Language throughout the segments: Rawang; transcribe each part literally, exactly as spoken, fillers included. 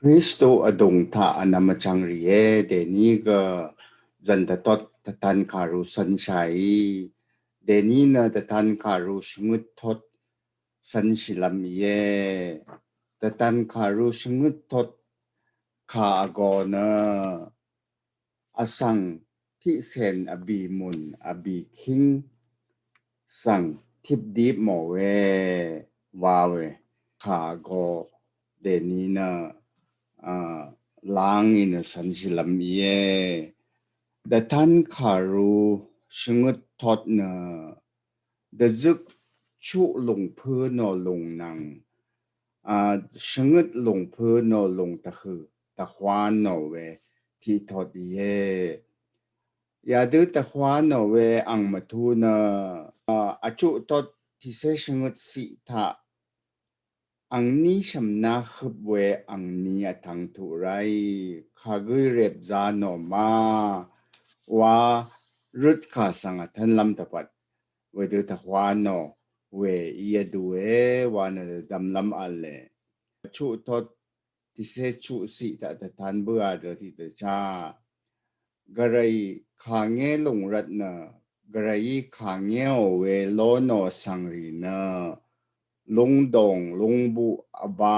Kristu vdùng taq vnvm vchvng rìe, dèní gø zv̀n dvtot tvtan kàru cv̄nshàí. Dèní nø tvtan kàru shvngøt tot cv̄nshìlv́m íe. Tvtan kàru shvngøt tot kà vgō nø vsvng tiqcèn vbì mùn vbì kíng svng tipdip mò we wa we kà vgō dèní nø a, láng í nø cv̄nshìlv́m íe. Dvtan kàru shvngøt tot nø dvzøk chuq lùng pǿ nò lùng nvng a, shvngøt lùng pǿ nò lùng tvhø̀ tvhwá nò we tiqtot íe. Yadø tvhwá nò we ang mvtú nø a, vchuq tot tiqcé shvngøt ciq taq angní shv̀mná høp we angní vtvng tuq ráì kagǿí rep zá nò ma wa røt kà svng vtv́nlv́m tvpvt wedø tvhwá nò we í vdùe wa nø dvdvmlv́m v̄le. Chuq tot tiqcé chuq ciq taq tvtan bǿà dø tiqdvchá gvray kàngé lùng rvt nø gvrayí kàngéò we ló nò svngrì nø lúngdòng lúngbuq vbá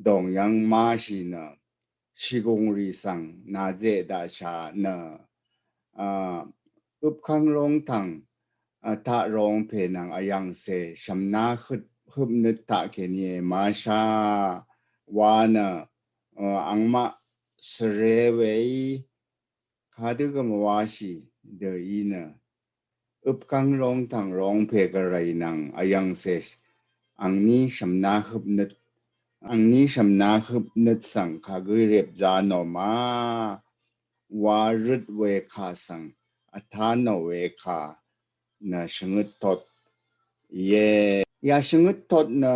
dòng yv́ng máshì nø shìgùngrì svng nàzeq daqshà nø a, øpkv́ng róngtv̀ng a, taq rongpè nvng vyv̀ngcè shv̀mná høp høpnøt taq kèní èmáshá wa nø a, angmaq svre weí kadø gø mvwáshì dø í nø øpkv́ng róngtv̀ng rongpè gvray nvng vyv̀ngcè angní shv̀mná høpnøt angní shv̀mná høpnøt svng kagǿí rep zá nò ma wa røt we kà svng vtá nò we kà nø shvngøt tot íe. Ya shvngøt tot nø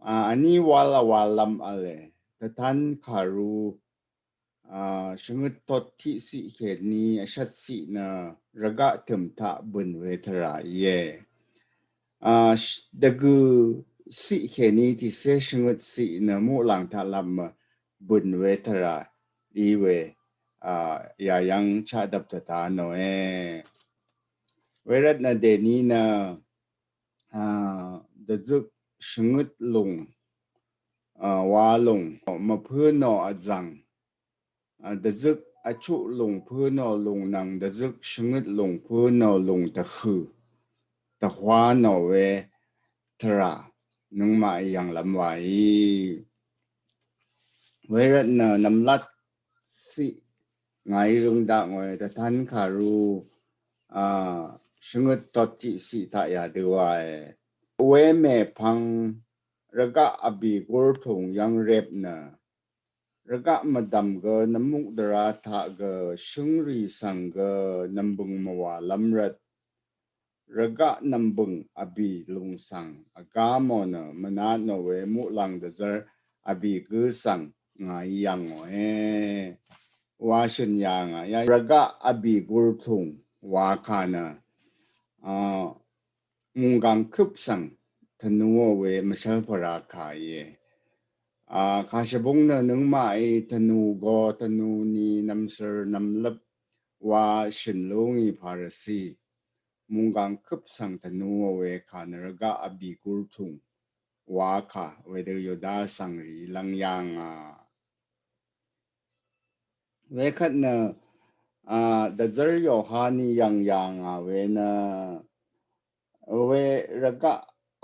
a, vní wal vwallv́m v̄le. Tvtan kàru a, shvngøt tot tiqciq kèní vshvt ciq nø rvgaq tø̀m taq bø̀n we tvrà íe. A, sh- dvgø̀ ciq kèní tiqcé shvngøt ciq nø muqlàng taq lap mv bø̀n we tvrà í we a, yayv́ng chaqdvp tvta nòe. Wervt nø dèní nø a, dvzøk shvngøt lùng a, wa lùng mvpǿ nò vzv̀ng a, dvzøk vchuq lùng pǿ nò lùng nvng dvzøk shvngøt lùng pǿ nò lùng tvhø̀ tvhwá nò we tvrà nøngmaq yv̀nglv́m wàí. Wervt nø nvmlat ciq ngàí røng dakngòe. Tvtan kàru a, shvngøt tot tiqciq taq yadø wae. Wemèpvng rvgaq vbì gurtùng yv́ng rep nø rvgaq mvdv̀m gø nvmuk dvrá taq gø shǿngrì svng gø nv̀mbø̀ng mvwàlv́m rvt rvgaq nv̀mbø̀ng vbì lùng svng vgá mò nø mvnatnò we muqlàng dvzv́r vbì gǿ svng ngàí yv̀ngòe wa shø̀n yà ngà. Ya rvgaq vbì gurtùng wa kà nø a, mùnggàng køp svng tvnuò we mvshv́l pvrà kà íe. A, kàshvbung nø nøngmaqí tvnu go tvnu ni nvmsvr nvmløp wa shø̀n lúngì Pharisi mùnggàng køp svng tvnuò we kà nø rvgaq vbì gurtùng wa kà wedø Yuda svngrì lv́ng yà ngà. Wekvt nø a, dvzv́r Yohaní yv̀ng yà ngà we nø we rvgaq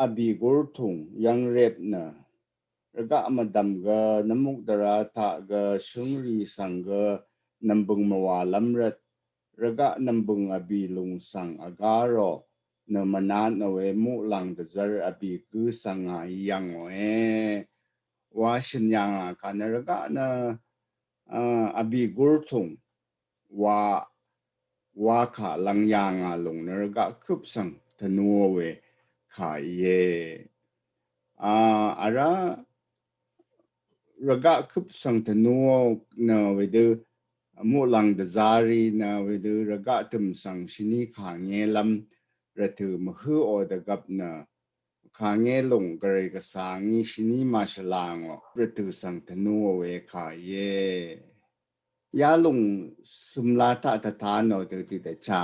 vbì gurtùng yv́ng rep nø rvgaq mvdv̀m gø nvmuk dvrá taq gø shǿngrì svng gø nv̀mbø̀ng mvwàlv́m rvt rvgaq nv̀mbø̀ng vbì lùng svng vgá rò nø mvnatnò we muqlàng dvzv́r vbì gǿ svng ngàí yv̀ngòe wa shø̀n yà ngà. Kà nø rvgaq nø a, vbì gurtùng wa wa kà lv́ng yà ngà lùng nø rvgaq køp svng tvnuò we kà íe. A, vrá rvgaq køp svng tvnuò nø wedø muqlàng dvzv́rrì nø wedø rvgaq tø̀m svng shvní kà ngélv́m rvtø̀ mvhǿò dvgvp nø kàngé lùng gvray gvsàngí shvní màshvlàngò rvtø̀ svng tvnúò we kà íe. Yalùng sømla taq tvtanò dø tiqdvchá.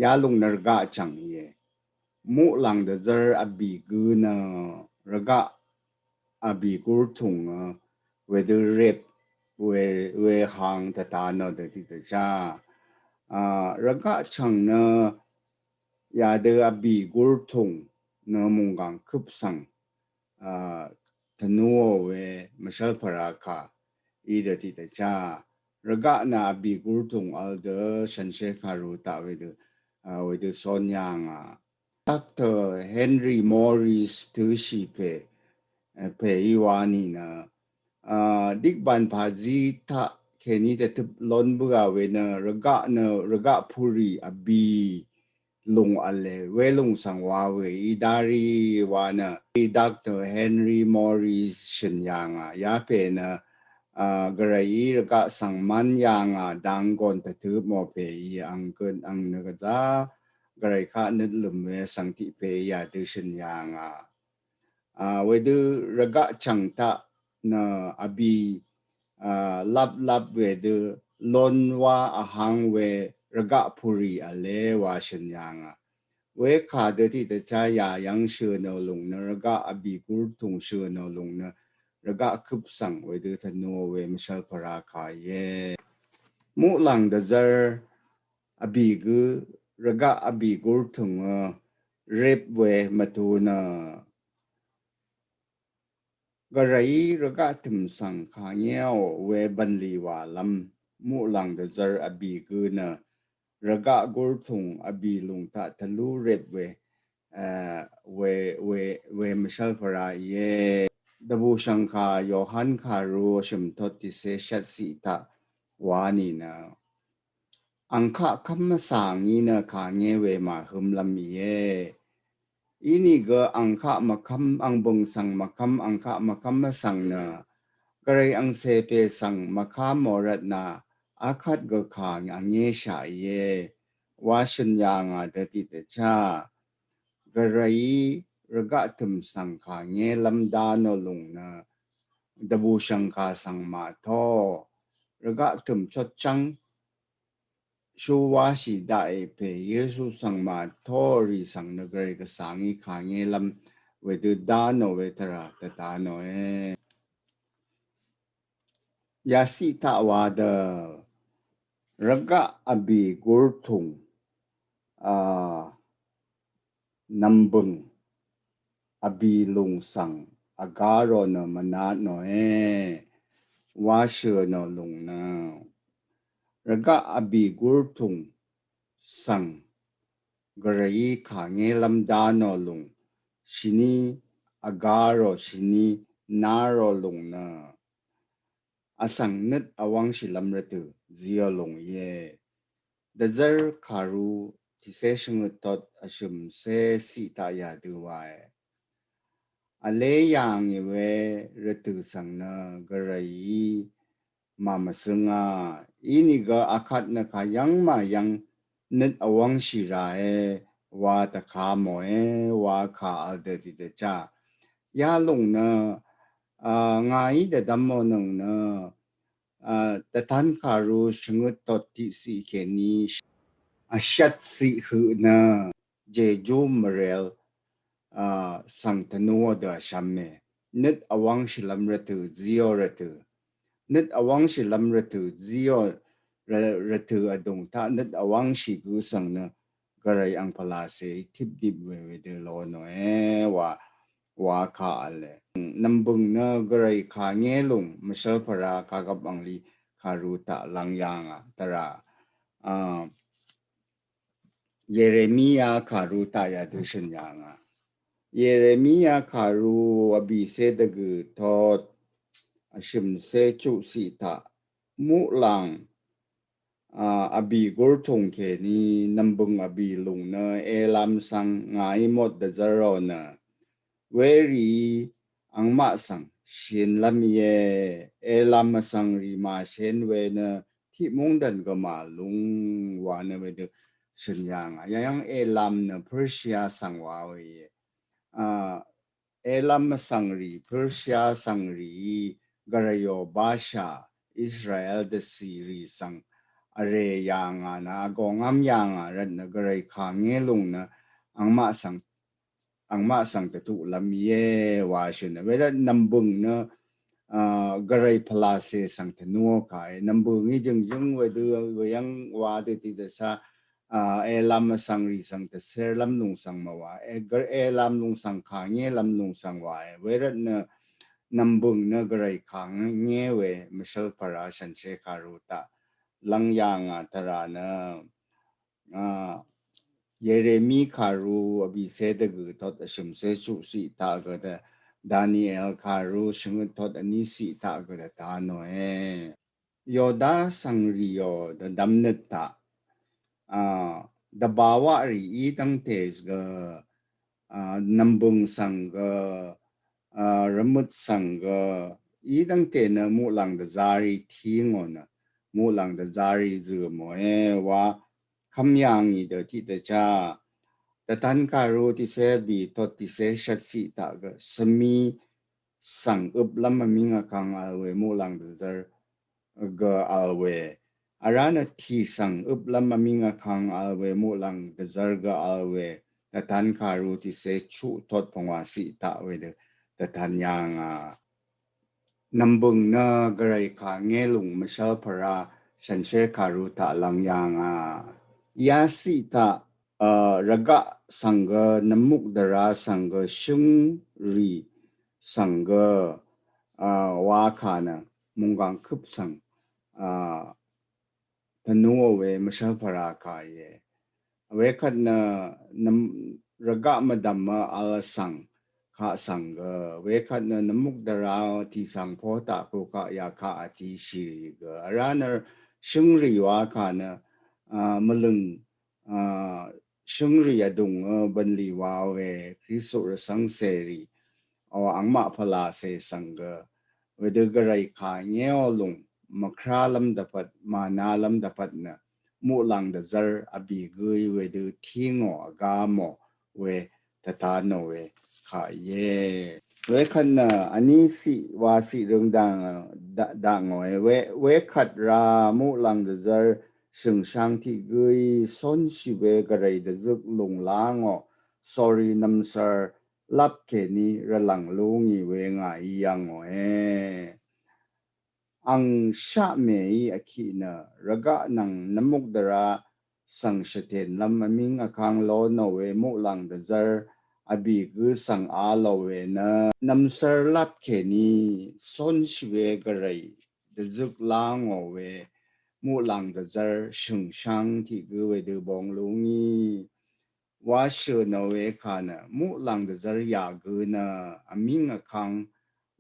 Yalùng nø rvgaq chv̀ng íe. Muqlàng dvzvr vbì gǿ nø rvgaq vbì gurtùng wedø rep we, we hang tvtanò dø tiqdvchá. A, rvgaq chv̀ng nø yadø vbì gurtùng nø mùnggàng køp svng a, tvnúò we mvshv́lpvra kà í dø tiqdvchá. Rvgaq nø vbì gurtùng vl dø shànshér kàru taq wedø, a, wedø sòn yàngà. Doctor Henry Morris tø̄shì pè, e, pè í wa nìnø, a, dikban pazí taq kèní dvtøp lón bǿà we nø rvgaq nø rvgaq purì vbì lùng vle, welùng svng wa we í darì wa nø, í Doctor Henry Morris shø̀n yàngà, yapè nø, a, gvray í rvgaq svng mvn yàngà, dvng gòn tvtøp mò pè í ang gøn ang nø gvza, gvray kaq nøt lø̀m we svng tiq pè í yadø shø̀n yàngà. A, wedø rvgaq chv̀ng taq nø vbì, a, lap lap wedø lón wa vhang we rvgaq purì vle wa shø̀n yàngà. We kà dø tiqdvchá yayv́ng shø̀nò lùng nø rvgaq vbì gurtùng shø̀nò lùng nø rvgaq køp svng wedø tvnúò we mvshv́lpvra kà íe. Muqlàng dvzvr vbì gǿ rvgaq vbì gurtùngø rep we mvtu nø gvrayí rvgaq tø̀m svng kàngéò we bv̀nlì wàlv́m muqlàng dvzvr vbì gǿ nø rvgaq gurtùng vbì lùng taq tvlú rep we, e, we, we, we mvshv́lpvra íe. Dvbùshv̀ngkà Yohan kàru shø̀m tot tiqcé shvt ciq taq wa nìnø angkaq kv́m vsv̀ng í nø kàngé we màhømlv́m íe. Inìgø angkaq mvkv́m, angbø̀ng svng mvkv́m, angkaq mvkv́m vsv̀ng nø gvray angcè pè svng mvkà mò rvtnà akvt gø kà angéshà íe wa shø̀n yàngà dø tiqdvchá. Gvrayí rvgaq tø̀m svng kàngélv́m dá nò lùng nø dvbùshv̀ngkà svng màtó rvgaq tø̀m chotchv́ng shúwáshì daqì pè Yesu svng màtó rì svng nø gvray gvsv̀ngí kàngélv́m wedø dá nò we tvrà dvda nòe. Yaciq taq wa dø rvgaq vbì gurtùng, a, nv̀mbø̀ng vbì lùng svng vgá rò nø mvnat nòe wa shø̀nò lùng nø rvgaq vbì gurtùng svng gvrayí kàngélv́m dá nò lùng shìní vgá rò shìní ná rò lùng nø vsv̀ng nøt vwv́ngshìlv́m rvtø̀ zíò lùng íe. Dvzv́r kàru tiqcé shvngøt tot vshø̀mcé ciq taq yadø wae. Vlé yàngì we rvtø̀ svng nø gvrayí màmvsøngà. Inìgø akvt nø kàyv́ng màyv́ng nøt vwv́ngshì ràe wa dvka mòe wa kà vl dø tiqdvchá. Yalùng nø, a, ngàí dvdv́m mò nøng nø, a, dvtan kàru shvngøt tot tiqciq kèní, a, shvtciq høq nø Jejú mvrel, a, svng tvnúò dø vshv́me. Nøt vwv́ngshìlv́m rvtø̀ zíò rvtø̀. Nøt vwv́ngshìlv́m rvtø̀ zíò rvtø̀ vdùng taq nøt vwv́ngshì gø svng nø gvray angpvlacèí tipdip we wedø lo nòe wa, wa kà vle. Nv̀mbø̀ng nø gvray kàngé lùng mvshv́lpvra kàgvp angli kàru taq lvng yàngà tvrà, a, Yeremia kàru taq yadø shø̀n yàngà. Yeremia kàru vbìcé dvgø̀ tot vshø̀mcé chuqciq taq muqlàng, a, vbì gurtùng kèní nv̀mbø̀ng vbì lùng nø Elam svng ngàí mot dvzv́rò nø werìí angmaq svng shìnlv́m íe. Elam vsvng rì màshén we nø tiq mungdv̀n gø màlúng wa nø wedø shø̀n yàngà. Yayv́ng Elam nø Persia svng wa we íe. a, Elam vsvngrì, Persia vsvngrìí gvrayò bashà Israel dvcìrì svng vrè yà ngà nø, vgòngv́m yà ngà rvt nø gvray kàngé lùng nø angmaq svng angmaq svng dvtuq lv́m íe wa shø̀n nø. Wervt nv̀mbø̀ng nø, a, gvray pvlacè svng tvnuò kàe. Nv̀mbø̀ng í jø̀ngjǿng wedø weyv́ng wa dø tiq dvsha, a, Elam vsvngrì svng dvcér lv́m lùng svng mvwa. E, gvray Elam lùng svng kàngé lv́m lùng svng wae. Wervt nø nv̀mbø̀ng nø gvray kàngé we mvshvlpvra shànshér kàru taq lv́ng yà ngà tvrà nø, a, Yeremi kàru vbìcé dvgø̀ tot vshø̀mcé chuqciq taq gø dø, Daniel kàru shvngøt tot vníciq taq gø dvta nòe. Yoda vsvngrìò dvdvmnøt taq, a, dvbawaqrì í dv́ngte gø, a, nv̀mbø̀ng svng gø, a, rvmøt svng gø, í dv́ngte nø muqlàng dvzarì tí ngò nø, muqlàng dvzarì zø̀ mòe wa, kv́m yà ngì dø tiqdvchá. Dvtan kàru tiqcé vbì tot tiqcé shvtciq taq gø svmi svng øplv́m vmíng vkang vl we muqlàng dvzv́r gø vl we. Vrá nø tì svng øplv́m vmíng vkang vl we muqlàng dvzv́r gø vl we. Dvtan kàru tiqcé chuq tot pvngwàciq taq wedø dvtan yà ngà. Nv̀mbø̀ng nø gvray kàngé lùng mvshvlpvra shànshér kàru taq lv́ng yà ngà. Yaciq taq, a, rvgaq svng gø nvmukdvra svng gø shøngrì svng gø, a, wakà nø mùnggàng køp svng, a, tvnuò we mvshvlpvra kà íe. Wekvt nø nvm rvgaq mvdv̀m vl svng kaq svng gø. Wekvt nø nvmukdvra tì svng po taq kukaq yakaq vtishìrì gø. Vrá nø shøngrì wakà nø, a, mvlø̀ng, a, shøngrì vdùng, a, bv̀nlì wa we Kristu rvcv́ng cèrì. O angmaq pvlacè svng gø. Wedø gvray kàngéò lùng mvkrálv́m dvpvt, mànálv́m dvpvt nø muqlàng dvzv́r vbì gǿí wedø tí ngò vgá mò we dvta nò we kà íe. Wekvt nø vní ciq waciq røng daq, daq, daq ngòe. We, wekvt ra muqlàng dvzv́r shø̀ngshang tiq gǿí cónshì we gvray dvzøk lùng lá ngò. Sórí nvmsvr lap kèní rvlv̀ng lú ngì we ngàí yv̀ngòe. Ang shaqmèí vkiq nø rvgaq nvng nvmukdvra svng shvtènlv́m vmíng vkang lónò we muqlàng dvzv́r vbì gǿ svng a lò we nø nvmsvr lap kèní cónshì we gvray dvzøk lá ngò we muqlàng dvzv́r shø̀ngshang tiq gǿ wedø bong lú ngì. Wa shø̀ nò we kà nø muqlàng dvzv́r yà gø nø vmíng vkang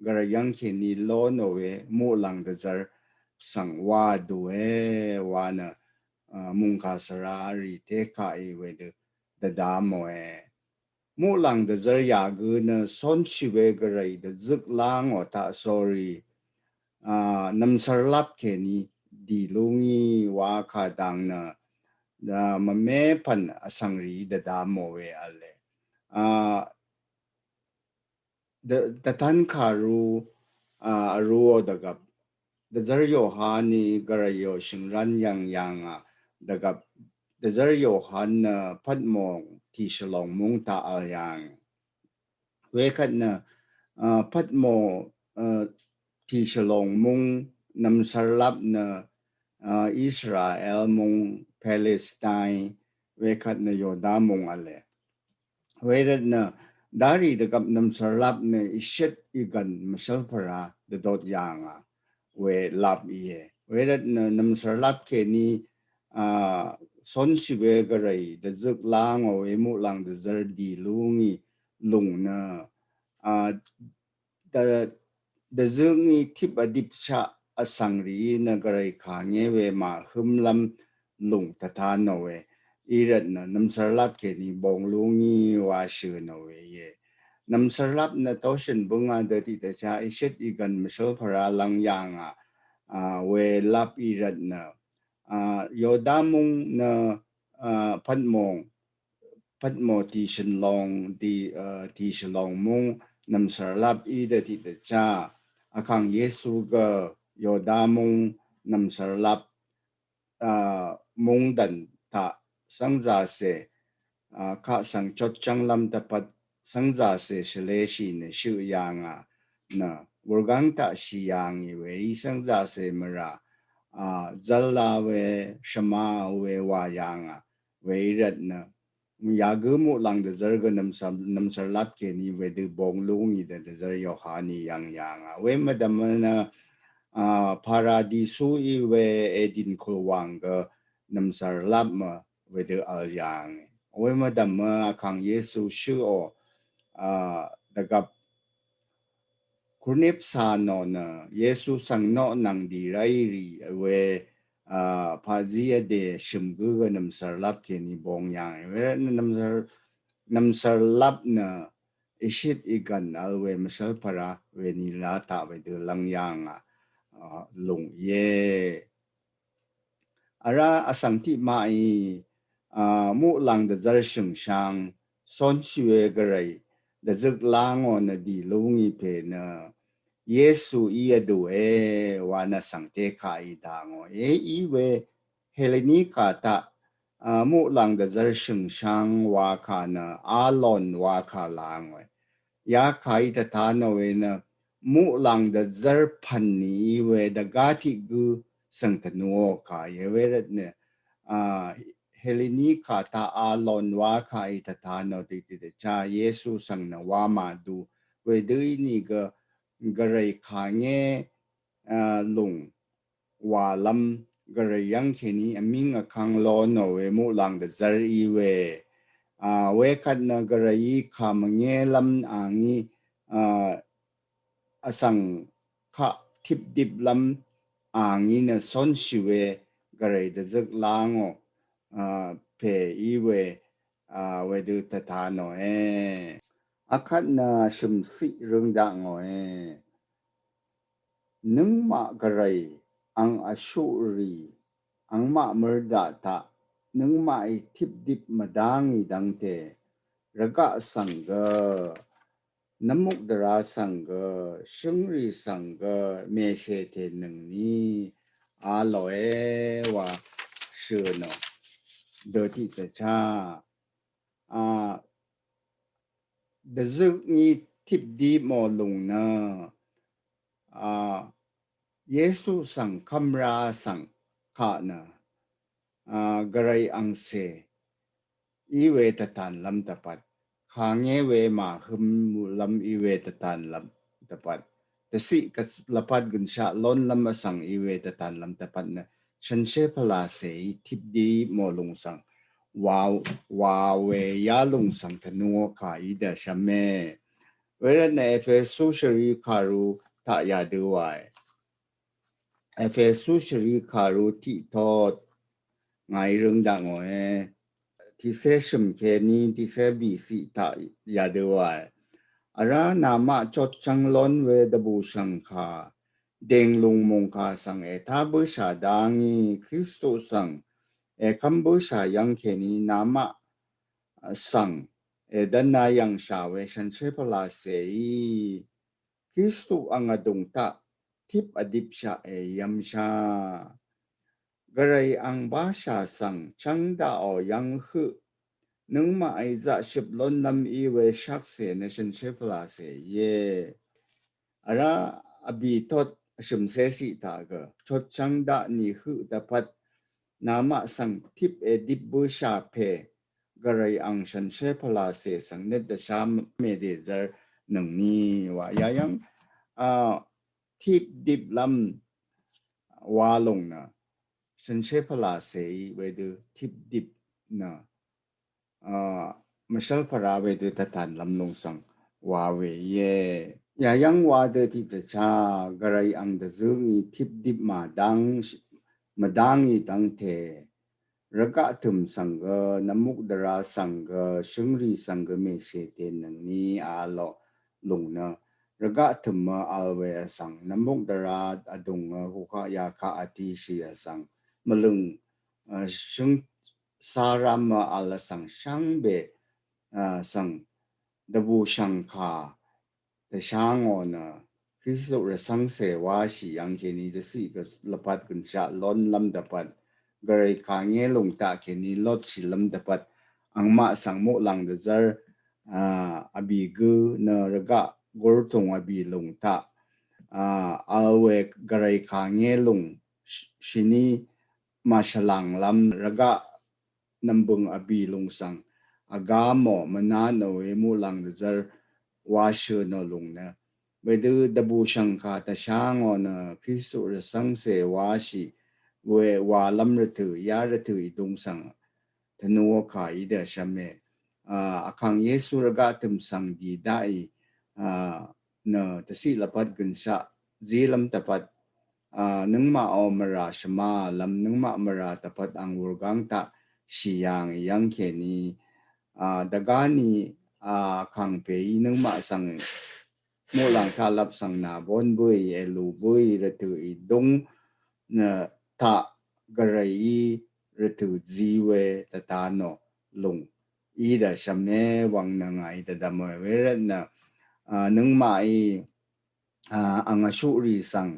gvray yv́ng kèní ló nò we muqlàng dvzv́r svng wa dùe wa nø, a, mùngkà svra rì té kaq í wedø dvda mòe. Muqlàng dvzv́r yà gø nø cónshì we gvray dvzøk lá ngò taq sórí, a, nvmsvr lap kèní dì lú ngì wa kà dang nø, a, mvmé pv̀n vsvng rì dvda mò we vle. A, dv-, dvtan kàru, a, vruò dvgvp. Dvzv́r Yohaní gvrayò shø̀ngrán yv̀ng yà ngà dvgvp. Dvzv́r Yohan nø Patmò tìshvlòng múng taq vl yà ngì. Wekvt nø, a, Patmò, a, tìshvlòng múng nvmsvr lap nø, a, Israel múng Palestine, wekvt nø Yoda múng vle. Wervt nø darì dvgvp nvmsvr lap nø ìshøt ìgv̀n mvshvlpvra dvdot yà ngà we lap íe. Wervt nø nvmsvr lap kèní, a, cónshì we gvray dvzøk lá ngò we muqlàng dvzv́r dì lú ngì lùng nø, a, dv-, dvzøk ngì tip vdipshaq vsvng rì nø gvray kàngé we màhǿmlv́m lùng tvta nò we. Í rvt nø nvmsvr lap kèní bong lú ngì wa shø̀ nò we íe. Nvmsvr lap nø toshø̀n bǿngà dø tiqdvchá ìshøt ìgv̀n mvshǿl pvra lv́ng yà ngà, a, we lap í rvt nø, a, Yoda múng nø, a, Patmò pvt mò tìshø̀n lòng, tì, a, tìshø̀n lòng múng nv̀msv̀rlap í dø tiqdvchá. Vkàng Yesu gø Yoda múng nv̀msv̀rlap, a, mungdàn taq svngzàcè, a, kaq svng chotchv́nglv́m dvpvt svngzàcè shvleshì nø shøq yà ngà nø wurgáng taq shì yà ngì we í svngzàcè mvrà, a, zv́lá we shvmá we wà yà ngà we í rvt nø yagǿ muqlàng dvzv́r gø nv̀msv̀r, nv̀msv̀rlap kèní wedø bong lú ngì dø dvzv́r Yohaní yv̀ng yà ngà. We mvdv̀m nø, a, Paradisu í we Edin kùlwàng gø nv̀msv̀rlap mø wedø vl yà ngì. We mvdv̀m mø Vkàng Yesu shøqò, a, dvgvp kurnip sa nò nø Yesu svng noq nvng dì ráì rì we, a, paqzí vdè shø̀m gǿ gø nv̀msv̀rlap kèní bong yà ngì. We nv̀msv̀r, nv̀msv̀rlap nø ìshit ìgv̀n vl we mvshv́l pvrá we nìlá taq wedø lv́ng yà ngà, a, lùng íe. Vrá vsvng tiqmaqí, a, muqlàng dvzv́r shø̀ngshang, sónshì we Gvray dvzøk lá ngò nø dì lú ngì pè nø Yesu í vdùe wa nø svng té kaq í dà ngò. E í we Heleni kà taq, a, muqlàng dvzv́r shø̀ngshang wa kà nø Alon wa kà lá ngòe. Ya kà í tvtá nò we nø muqlàng dvzv́r pv̀n nì í we dvgá tiq gǿ svng tvnuò kà íe we rvt nø, a, Heleni kà taq Alon wa kà í tvtá nò tiqtiq dvchá Yesu svng nø wa màdu wedø í nìgø Gvray kà ngé, a, lùng wàlv́m Gvray yv́ng kèní vmíng vkvng ló nò we muqlàng dvzv́r í we. A, wekvt nø Gvrayí kà mvngélv́m a ngí, a, vsvng kaq tipdiplv́m a ngí nø sónshì we Gvray dvzøk lá ngò, a, pè í we, a, wedø tvtá nòe. Akvt nø shø̀mciq røng daq ngòe. Nøngmaq Gvray ang vshuqrì angmaq mørdaq taq nøngmaqí tipdip mvdá ngì dv́ngte rvgaq svng gø, nvmukdvrá svng gø, shǿngrì svng gø mèshètènøngni a lòe wa shø̀ nò. Dø tiq dvchá, a, dvzøk ngí tipdip mò lùng nø, a, Yesu svng kvmrá svng kaq nø, a, Gvray angcè í we tvtànlv́m dvpvt, kà ngé we màhømlv́m í we tvtànlv́m dvpvt, dvciq lvpat gønshaq lónlv́m vsvng í we tvtànlv́m dvpvt nø shànshér pvlacèí tipdip mò lùng svng wa, wa we yalùng svng tvnuò kà í dvshvme. Wervt nø Epesu shvri kàru taq yadø wae. Epesu shvri kàru tiqtot ngàí røng daq ngòe. Tiqcé shø̀m kèní tiqcé bìciq taq yadø wae. Vrá namaq chotchvng lón we dvbùshv̀ngkà dènglùng mòngkà svng ètá bǿshà dá ngí Kristu svng èkv́m bǿshà yv́ng kèní namaq svng èdv́na yv̀ngshà we shànshér pvlacèí Kristu ang vdùng taq tip vdipshaq èyvmshà. Gvray ang bashà svng chv́ng daqò yv́ng høq nøngmaqí zaqshøp lónlv́m í we shvkse nø shànshér pvlacè íe. Vrá vbìtot vshø̀mcé ciq taq gø chotchv́ng daq nì høq dvpvt namaq svng tip èdip bǿshà pè Gvray ang shànshér pvlacè svng nøt dvshá mèdèzvr nøngni wa yayv́ng, a, tipdiplv́m wa lùng nø shànshér pvlacèí wedø tipdip nø, a, mvshv́l pvrá wedø tvtànlv́m lùng svng wa we íe. Yayv́ng wa dø tiqdvchá Gvray ang dvzǿ ngí tipdip màdáng mvdá ngì dv́ngte rvgaq tø̀m svng gø, nvmukdvrá svng gø, shǿngrì svng gø mèshètènøngni a loq lùng nø rvgaq tø̀mø vl we vsvng, nvmukdvrá vdùng høkaq yakaq vtishì vsvng, mvlø̀ng, a, shǿng sáram vl vsvng shvngbe svng dvbùshv̀ngkà dvshá ngò nø Kristu rvcv́ngcè wáshì yv́ng kèní dvciq lvpat gønshaq lónlv́m dvpvt, gvray kàngé lùng taq kèní lótshìlv́m dvpvt, angmaq svng muqlàng dvzv́r vbì gǿ nø rvgaq gurtùng vbì lùng taq vl we gvray kàngé lùng shìní màshvlànglv́m rvgaq nv̀mbø̀ng vbì lùng svng vgá mò mvná nò we muqlàng dvzv́r wáshø̀ nò lùng nø wedø dvbùshv̀ngkà dvshá ngò nø Kristu rvcv́ngcè wáshì we walv́m rvtø̀ ya rvtø̀ ìdung svng tvnuò kà í dvshvmè. Vkàng Yesu rvgaq tø̀m svng dì daqì nø dvciq lvpat gønshaq zílv́m dvpvt nøngmaq ò mvrà shvmálv́m nøngmaq mvrà dvpvt ang wurgáng taq shì yàng yv́ng kèní dvgáni vkàng pèí nøngmaq svng muqlàng taq lap svng nà bón bǿì èlù bǿì rvtø̀ ìdung nø taq gvrayí rvtø̀ zí we dvta nò lùng í dvshvmè wvng nø ngàí dvdvmò we rvt nø nøngmaqí ang vshuqrì svng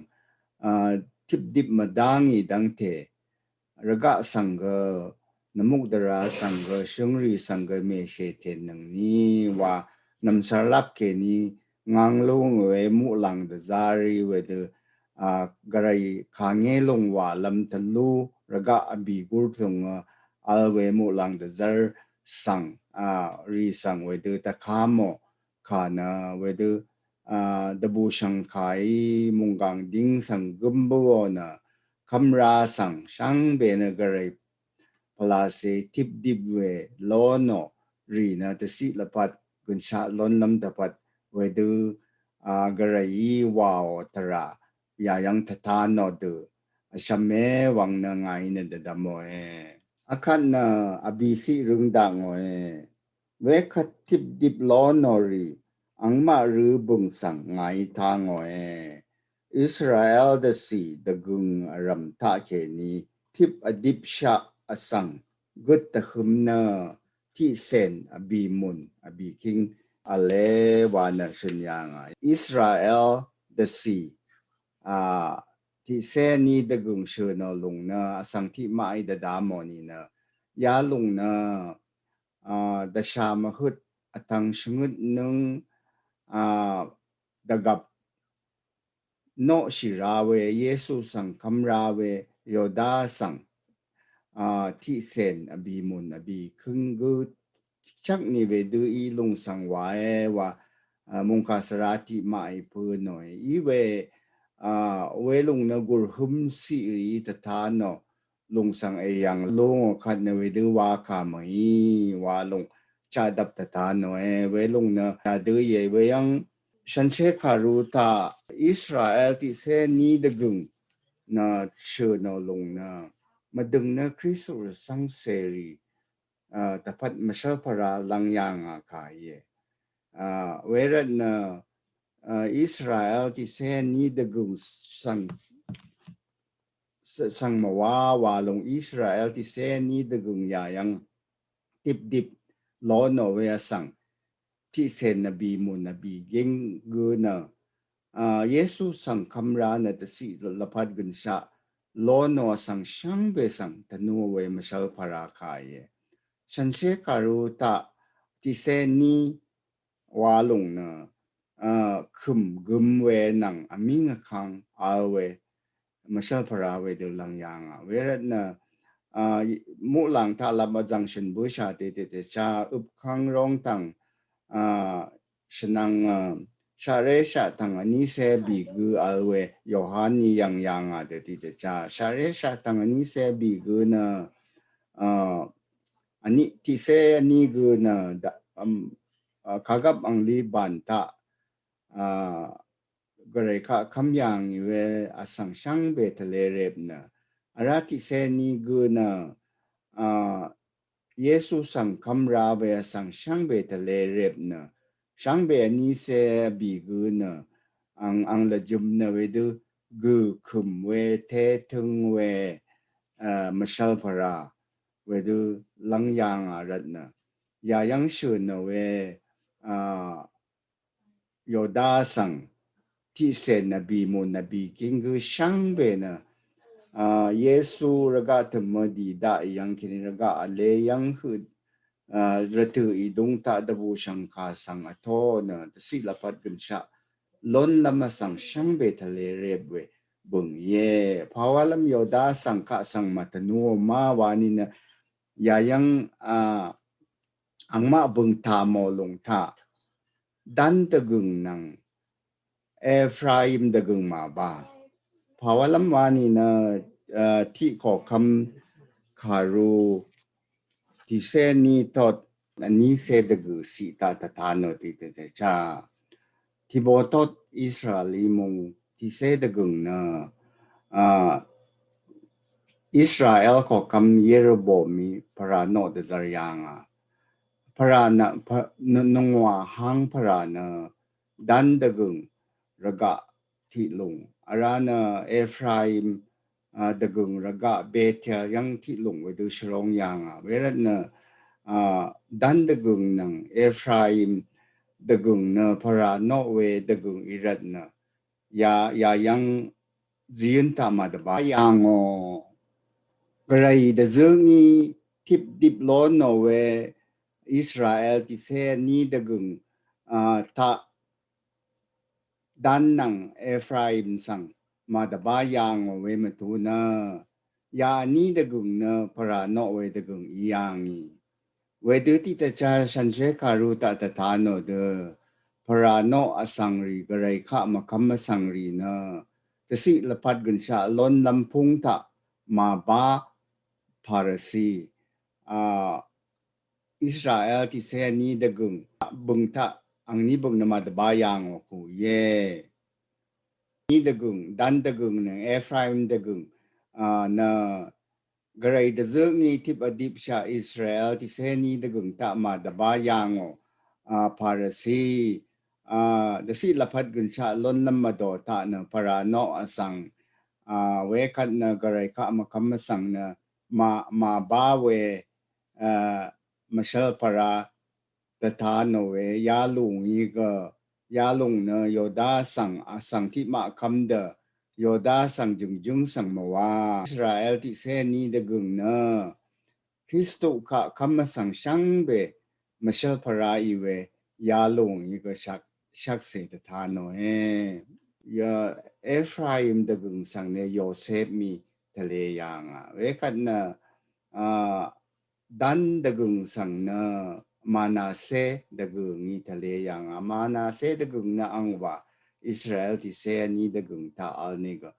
tipdip mvdá ngì dv́ngte rvgaq svng gø nvmukdvra svng gø shøngrì svng gø mèshètèn nøngní wa nv̀msvrlap kèní ngvng lúng we muqlàng dvzá rì wedø gvray kàngé lùng wàlv́m tvlú rvgaq vbì gurtùng vl we muqlàng dvzv́r svng rì svng wedø tvká mò kà nø wedø dvbùshv̀ngkàí mùnggàng díng svng gǿm bǿò nø kv́mrá svng shvngbe nø gvray pvlacè tipdip we ló nò rì nø dvciq lvpat gønshaq lónlv́m dvpvt wedø gvrayí wàò tvrà yà yv́ng tvta nò dø vshvmè wvng nø ngàí nø dvdvmòe. Akvt nø vbìciq røng dakngòe. Wekvt tipdip ló nò rì angmaq rø bø̀ng svng ngàí tangòe. Israel dvcì dvgø̀ng vrv̀m taqkèní tip vdipshaq vsvng gøt dvhøm nø tiqcèn vbìmùn vbìkíng vle wa nø shø̀n yà ngà. Israel dvcì a tiqcé ní dvgø̀ng shø̀ nò lùng nø vsvng tiqmaqí dvda mò nìnø ya lùng nø a dvshà mvhøt vtvng shvngøt nøng a dvgvp noqshì ra we Yesu svng kv́m ra we Yoda svng a tiqcèn vbìmùn vbìkǿng gø chvkni wedø í lùng svng wae wa a mùngkà svra tiqmaqí pø̄ nòe. Í we a welùng nø gùrhøm ciq rìí tvta nò lùng svng èyv̀ng lúngò kvt nø wedø wakà mø̀í wa lùng chaqdvp tvta nòe. Welùng nø yadø íe weyv́ng shànshér kàru taq Israel tiqcé ní dvgø̀ng nø shø̀ nò lùng nø mvdø̀ng nø Kristu rvcv́ngcèrì a dvpvt mvshv́lpvra lv́ng yà ngà kà íe. A wervt nø a Israel tiqcé ní dvgø̀ng svng svng mvwa wa lùng Israel tiqcé ní dvgø̀ng yà yv́ng tipdip ló nò we vsvng tiqcèn vbìmùn vbìgíng gø nø a Yesu svng kv́m ra nø dvciq lvpat gønshaq ló nò vsvng shvngbe svng tvnù we mvshv́lpvra kà íe. Shànshér kàru taq tiqcé ní wa lùng nø a kø̀m gøm we nvng vmíng vkvng vl we mvshv́lpvra wedø lv́ng yà ngà. Wervt nø a muqlàng taq lap vzv̀ng shø̀n bǿshà te te te cha øpkv́ng róng tv̀ng a shvnvng a shaqré shaqtv̀ng vnícé vbì gø vl we Yohan ní yv̀ng yà ngà dø tiq te cha shaqré shaqtv̀ng vnícé vbì gø nø a vní tiqcé vní gø nø da vm a kagvp angli bàn taq a gvray kaq kv́m yà ngì we vsvng shvngbe tvle rep nø vrá tiqcé ní gø nø a Yesu svng kv́m ra we vsvng shvngbe tvle rep nø shvngbe vnícé vbì gø nø ang ang lvjøm nø wedø gø kø̀m we te tøng we a mvshv́lpvra wedø lv́ng yà ngà rvt nø yayv́ng shø̀n nò we, a, Yoda svng tiqcè nvbì mò nvbì king gø shvngbe nø, a, Yesu rvgaq tø̀mø dì daq yv́ng kèní rvgaq vle yv́ng høq, a, rvtø̀ ìdúng taq dvbù shvngkà svng vtó nø dvciq lvpat gønshaq lónlv́m vsvng shvngbe tvle rep we bø̀ng íe. Pawalv́m Yoda svng kaq svng mvtvnú má wani nø yayv́ng, a, angmaq bø̀ng tà mò lùng taq dán dvgø̀ng nvng Efraim dvgø̀ng màbà. Pawalv́m wani nø, a, tiq koqkvm kàru tìcé ní tot vnícé dvgø̀ ciq taq tvta nò tiq tvcha. Tìbò tot Israel í mung tìcé dvgø̀ng nø, a, Israel koqkvm Yeroboam í pvrà noq dvzvr yà ngà. Pvrà nø, pv-, nø, nungwà hang pvrà nø dán dvgø̀ng rvgaq tiq lùng. Vrá nø Efraim, a, dvgø̀ng rvgaq Betel yv́ng tiq lùng wedø shvrong yà ngà. Wervt nø, a, dán dvgø̀ng nvng Efraim dvgø̀ng nø pvrà noq we dvgø̀ng í rvt nø ya, yayv́ng ziyøn taq màdvbá yà ngò. Gvray dvzǿ ngí tipdip lón nò we Israel tìcé ní dvgø̀ng, a, taq dán nvng Efraim svng màdvbá yà ngò we mvtu nø ya vní dvgø̀ng nø pvrà noq we dvgø̀ng í yà ngì. Wedø tiq tvcha shànshér kàru taq tvta nò dø pvrà noq vsvng rì Gvray kaq mvkvm vsvng rì nø dvciq lvpat gønshaq lónlv́m púng taq màbá Parasi, a, Israel tìcé vní dvgø̀ng bø̀ng taq angní bø̀ng nø màdvbá yà ngò ku íe. Ní dvgø̀ng, dán dvgø̀ng nø Efraim dvgø̀ng, a, nø Gvray dvzǿ ngí tip vdipshaq Israel tìcé ní dvgø̀ng taq màdvbá yà ngò, a, Parasi, a, dvciq lvpat gønshaq lónlv́m mvdò taq nø pvrà noq vsvng, a, wekvt nø Gvray kaq mvkvm vsvng nø mà, màbá we, a, mvshv́l pvrà dvta nò we yalùng í gø, yalùng nø Yoda svng, a, vsvng tiqmaq kvm dø Yoda svng jø̀ngjǿng svng mvwá Israel tìcé ní dvgø̀ng nø Kristu kaq kvm vsvng shvngbe mvshv́l pvrà í we yalùng í gø shvk, shvkse dvta nòe. Ya Efraim dvgø̀ng svng nø Yosep mì tvle yà ngà. Wekvt nø, a, dán dvgø̀ng svng nø Manase dvgø̀ng í tvle yà ngà. Manase dvgø̀ng nø angwà Israel tìcé vní dvgø̀ng taq vl nìgø,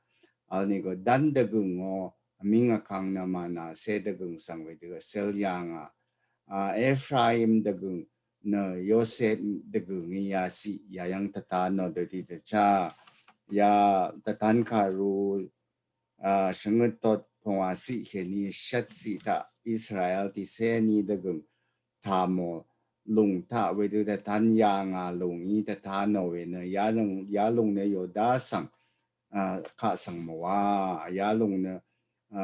vl nìgø dán dvgø̀ng o vmíng vkang nø Manase dvgø̀ng svng wedø vsel yà ngà. A, Efraim dvgø̀ng nø Yosep dvgø̀ng í yà ciq yayv́ng tvta nò dø tiq tvcha. Ya tvtan kàru, a, shvngøt tot pungwà ciq kèní shvt ciq taq Israel tìcé ní dvgø̀ng tà mò lùng taq wedø tvtan yà ngà lùng í tvta nò we nø yalùng, yalùng nø Yoda svng, a, kaq svng mvwá, yalùng nø, a,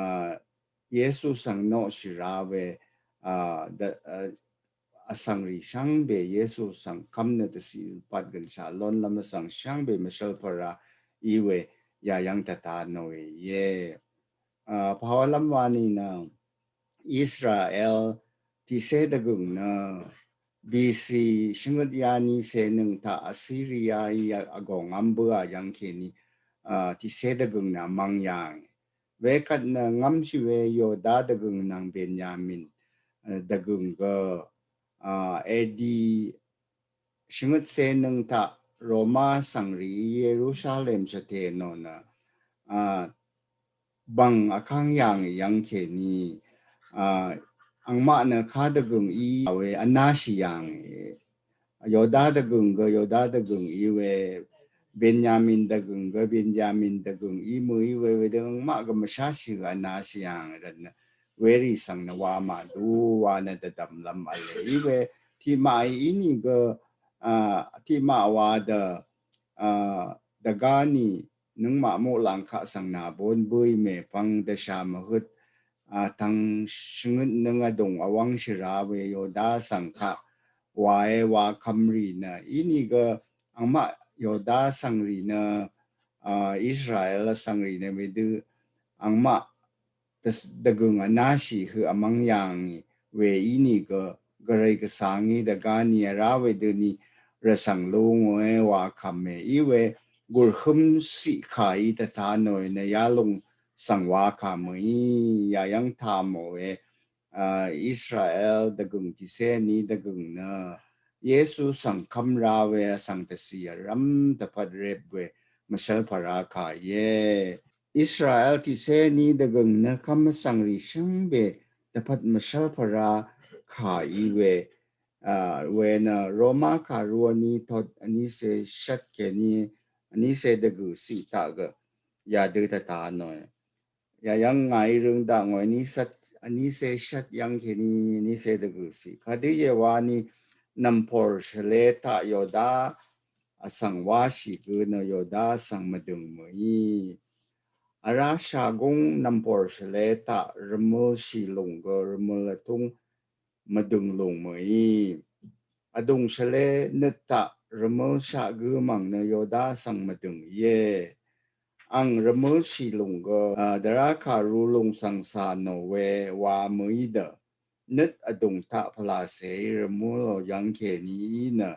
Yesu svng noqshì rá we, a, dv, a, vsvng rì shvngbe Yesu svng kvm nø dvciq lvpat gønshaq lónlv́m vsvng shvngbe mvshv́l pvrà í we yayv́ng tvta nòe íe. A, pawalv́m wani nø Israel tìcé dvgø̀ng nø B C shvngøt yani cènøng taq Assyria í vgòng vm bǿà yv́ng kèní, a, tìcé dvgø̀ng nø vmvng yà ngì. Wekvt nø ngvmshì we Yoda dvgø̀ng nvng Benyamin, a, dvgø̀ng gø, a, A D shvngøt cènøng taq Roma svngrì Yerusalem shvtè nò nø, a, bv̀ng vkv́ng yà ngì yv́ng kèní, a, angmaq nø kadvgø̀ng í we vnáshì yà ngì. Yoda dvgø̀ng gø Yoda dvgø̀ng í we, Benyamin dvgø̀ng gø Benyamin dvgø̀ng í mø̀í we, wedø angmaq gø mvsháshì gø vnáshì yà ngì rvt nø werì svng nø wa màdú wa nø dvdv̀mlv́m v̄le í we, tiqmaq í ínìgø, a, tiqmaq wa dø, a, dvgáni nøngmaq muqlàng kaq svng nàbón bǿì mèpvng dvshà mvhøt, a tvng shvngøt nøng vdùng vwvng shvra we Yoda svng kaq wa e wa kvmrì nø inìgø angmaq Yoda svngrì nø a Israel svngrì nø wedø angmaq dvs- dvgøng vnashì høq vmvng yàngì we inìgø gvray gvsvngí dvgá ni vrá wedø ni rvsvng lú ngòe wa kvme í we gùrhǿm siq kà í dvta nòe nø yalùng svng wa kà mø̀í yayv́ng tà mòe a Israel dvgøng tìcé ni dvgøng nø Yesu svng kvmra we vsvng dvcì vrv́m dvpvt rep we mvshv́l pvra kà íe. Israel tìcé ni dvgøng nø kvm vsvngrì shvngbe dvpvt mvshv́l pvra kà í we a we nø Roma kàru vní tot vnícé shvt kèní vnícé dvgø̀ ciq taq gø yadø dvta nòe. Yayv́ng ngàí røng daq ngòe vnícé shvt yv́ng kèní vnícé dvgø̀ ciq kadø ye wa ni nv̀mpòr shvle taq Yoda vsvng wáshì gø nø Yoda vsvng mvdø̀ng mø̀í. Vrá shagúng nv̀mpòr shvle taq rvmølshì lùng gø rvmøl vtúng mvdø̀ng lùng mø̀í. Vdùng shvle nøt taq rvmølshaq gø mv̀ng nø Yoda vsvng mvdø̀ng íe. Ang rvmølshì lùng gø a dvrá kàru lùng svng cà nò we wa mø̀í dø nøt vdùng taq pvlacèí rvmølò yv́ng kèní í nø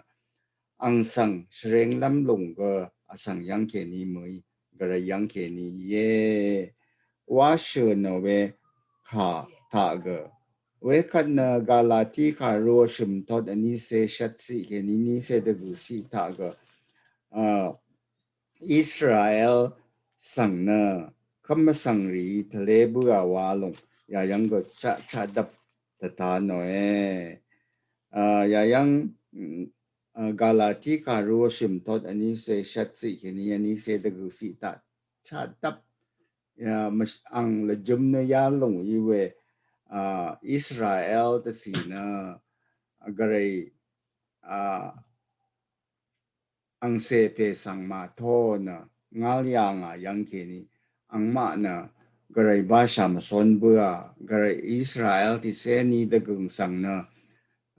ang svng shvrenglv́m lùng gø vsvng yv́ng kèní mø̀í gvray yv́ng kèní íe wa shø̀ nò we kà taq gø. Wekvt nø Galati kàru vshø̀m tot vnícé shvt ciq kèní vnícé dvgø̀ ciq taq gø a Israel svng nø kvm vsvngrì tvlé bǿà wa lùng yayv́ng gø chaq chaq dvp dvta nòe. A yayv́ng mm, a Galati kàru vshø̀m tot vnícé shvt ciq kèní vnícé dvgø̀ ciq taq chaq dvp ya mvsh- ang lvjøm nø yalùng í we a Israel dvcì nø a gvray a angcè pè svng màtó nø ngal yà ngà yv́ng kèní angmaq nø gvray bashà mvcón bǿà gvray Israel tìcé ni dvgø̀ng svng nø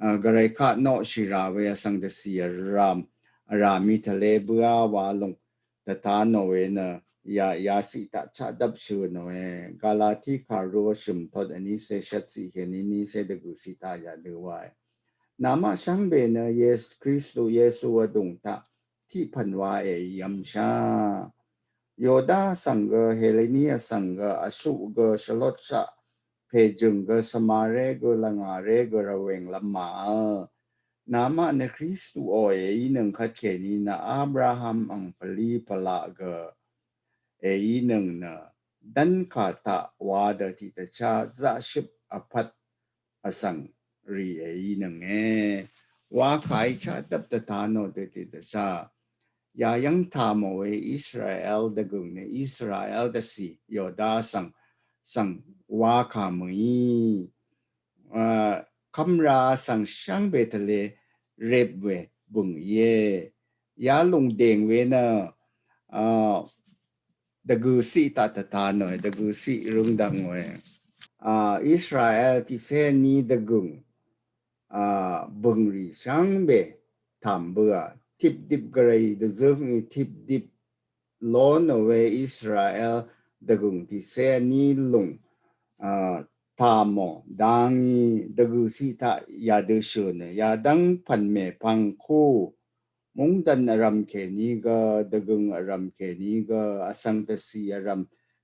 a gvray kaq noqshì rà we vsvng dvcì vràm vrà mì tvlé bǿà wa lùng dvta nò we nø ya ya ciq taq chaq dvp shø̀ nòe. Galati kàru vshø̀m tot vnícé shvt ciq kèní vnícé dvgø̀ ciq taq yadø wae. Namaq shvngbe nø Yes- Kristu Yesu vdùng taq tiq pv̀n wa èí vmshá. Yoda vsvng gø Heleni vsvng gø vshuq gø shvlotshaq pèjø̀ng gø svmaré gø lvngàré gø rvwènglv́m màvl. Namaq nø Kristuò èínøng kvt kèní nø Abraham ang pvlí pvlaq gø èínøng nø dv́nkà taq wa dø tiqdvchá zaqshøp vpvt vsvng rì èínønge. Wa kàí chaqdvp dvta nò dø tiqdvchá yayv́ng tà mò we Israel dvgø̀ng nø Israel dvcì Yoda svng svng wa kà mø̀í. A kvmra svng shvngbe tvlé rep we bø̀ng íe. Yalùng dèng we nø a dvgø̀ ciq taq dvta nòe, dvgø̀ ciq røng dvng we a Israel tìcé ni dvgø̀ng a bø̀ngrì shvngbe tàm bǿà tipdip gvray dvzøng í tipdip ló nò we Israel dvgø̀ng tìcé ni lùng a tà mò dang í dvgø̀ ciq taq yadø shø̀ nø yadv́ng pv̀n mèpvng kú mungdv̀n vrv̀m kèní gø dvgø̀ng vrv̀m kèní gø vsvng dvcì vrv̀m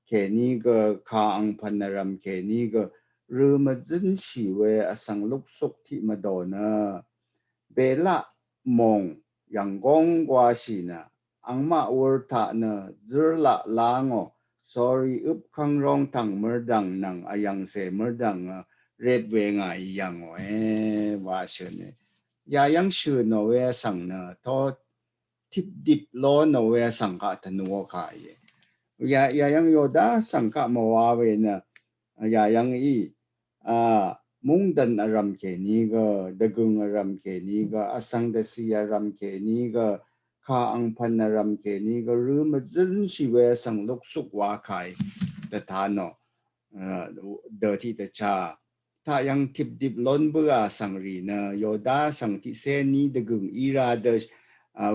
kèní gø kà angpv̀n vrv̀m kèní gø rø mvzǿnshì we vsvng luksuk tiq mvdò nø belaq mòng yv̀nggóng gwashì nø angmaq wur taq nø zǿrlaq lá ngò sorry øpkv́ng róng tv̀ng mørdv̀ng nvng vyv̀ngcè mørdv̀ng rep we ngà í yv̀ngòe wa shø̀ne. Yayv́ng shø̀ nò we vsvng nø tó tipdip ló nò we vsvng kaq tvnuò kà íe. Ya yayv́ng Yoda vsvng kaq mvwa we nø yayv́ng í a mungdv̀n vrv̀m kèní gø dvgø̀ng vrv̀m kèní gø vsvng dvcì vrv̀m kèní gø kà angpv̀n vrv̀m kèní gø rø mvzǿnshì we vsvng luksuk wa kàí dvta nò dø tiq dvcha taq yvng tipdip lon bøà svng rì nø Yoda svng tiqsé ní dvgøng í ra dø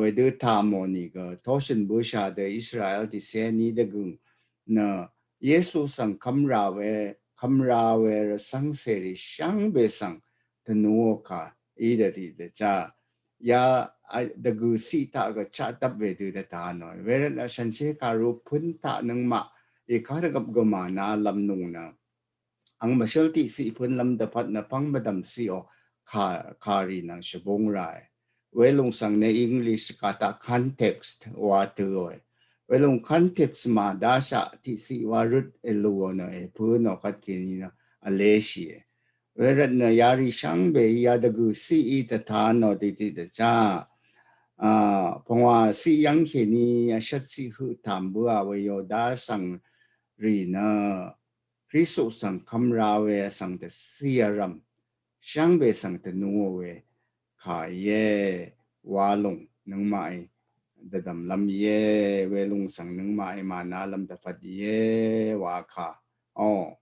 wedø taq mò nìgø toshøn bøsha dø Israel tiqsé ní dvgøng nø Yesu svng kvmra we kvmra we rvsvng seri shvngbe svng tvnuò kà í dø tiq dvcha ya dvgø siq taq gø chaq dvp wedø dvta nò. Wervt nø shanshe karu pøn taq nøngmaq í ka dvgvp gø màna lvm nung nø ang mvshøl tiq siq pøn lvm dvpvt nø pvng mvdvm siq o kari nvng shvbung rae. Welung svng nø English ka taq context wa tø oe. Welung context ma dasha tiq siq wa røt elu o nø e pøn o kat kini nø aleshie. Wervt nø yari shvngbe ya dvgø siq í tvta nò tiq tiq dvcha. Pvngwa siq yvng keni yashat siq høq tam bøà we Yoda svng rì nø Kristu svng kvmra we svng tvsi vrvm shvngbe svng tvnuò we kà íe. Walung nøngmaq í dvdvm lvm íe. Welung svng nøngmaq í màna lvm dvpvt íe wa kà o.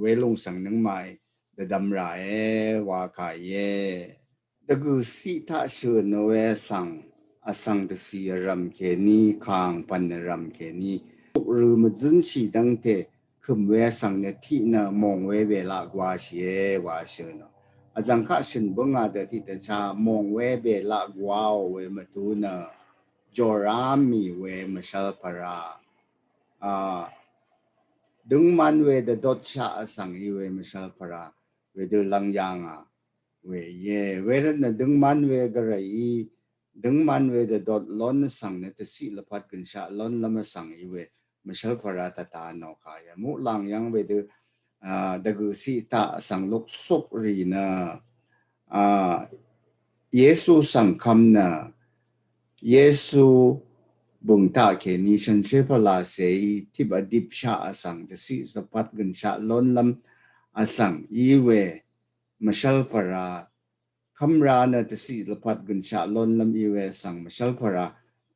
Welung svng nøngmaq í dvdvm rae wa kà íe. Dvgø siq taq shøn we svng vsvng tvsi vrvm keni kang pvn vrvm keni rø mvzønshi dvngte køm we svng nø tiq nø mong we belaq gwashie wa shøn o. Vzvng kaq shøn bønga dø tiq dvcha mong we belaq gwa o we mvtu nø Joram mì we mvshvl pvra a døngman we dvdot shaq vsvng í we mvshvl pvra wedø lvng yanga we íe. Wervt nø døngman we gvray í døngman we dvdot lon vsvng nø tvsiq lvpat gønshaq lon lvm vsvng í we mvshvl pvra tvta nò kà íe. Muqlang yvng wedø dvgø siq taq vsvng luksuk rì nø Yesu svng kvm nø Yesu bøng taq keni shanshe pvla se í tip vdip shaq vsvng tvsiq lvpat gønshaq lon lvm vsvng í we mvshvl pvra kvmra nø tvsiq lvpat gønshaq lon lvm í we vsvng mvshvl pvra